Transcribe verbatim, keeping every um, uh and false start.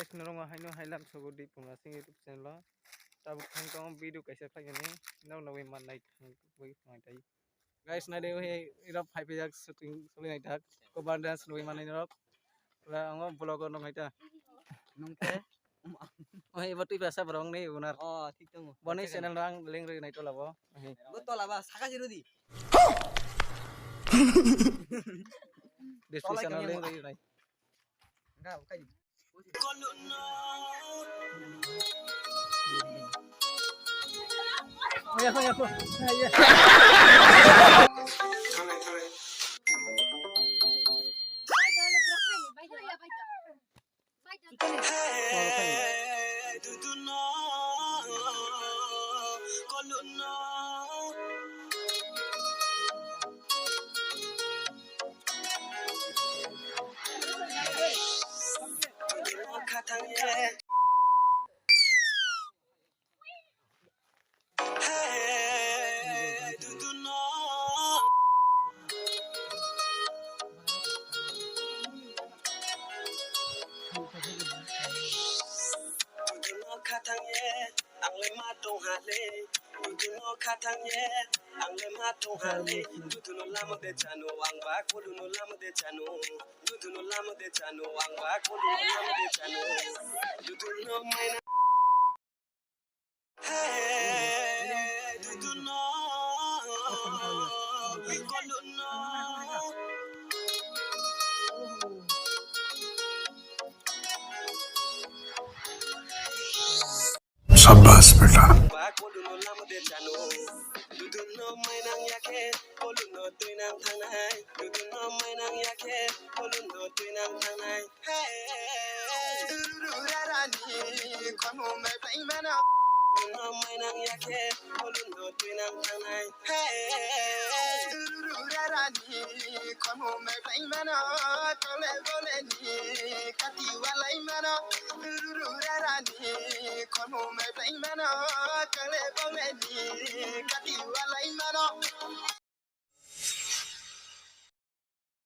Guys, norok haino hailam sogo di puma sing YouTube channel o. Tabuk thang tong video kaisa khlainani. Nok nogwi mannai thang wi thang tai. Guys, nai de wi rok phai pijak shooting soli nai tak. Ko ban dance nugwi mannai norok. Pura ango vlog o nung hai ta. Nung khe? Oi, ibo twi basa borok ni unar. Oh, thik tongo. Boni channel no ang link rwi nai tola bo. Bo tola ba saka jiru di. Description o link rwi nai. Enggak, bukan. Ang le ma tong ha le, dudu no kha thang ye. Ang le ma tong ha le, dudu no lama de chanu, ang ba kulu no lama de chanu. Dudu no lama de chanu, ang ba kulu no lama de chanu. Dudu no mai na. Hey, dudu no, kulu no. Shabash, beta. Khormo mai blai mano, tole bole ni kati walai mano. Ruru rara ni khormo mai blai mano, tole bole ni kati walai mano.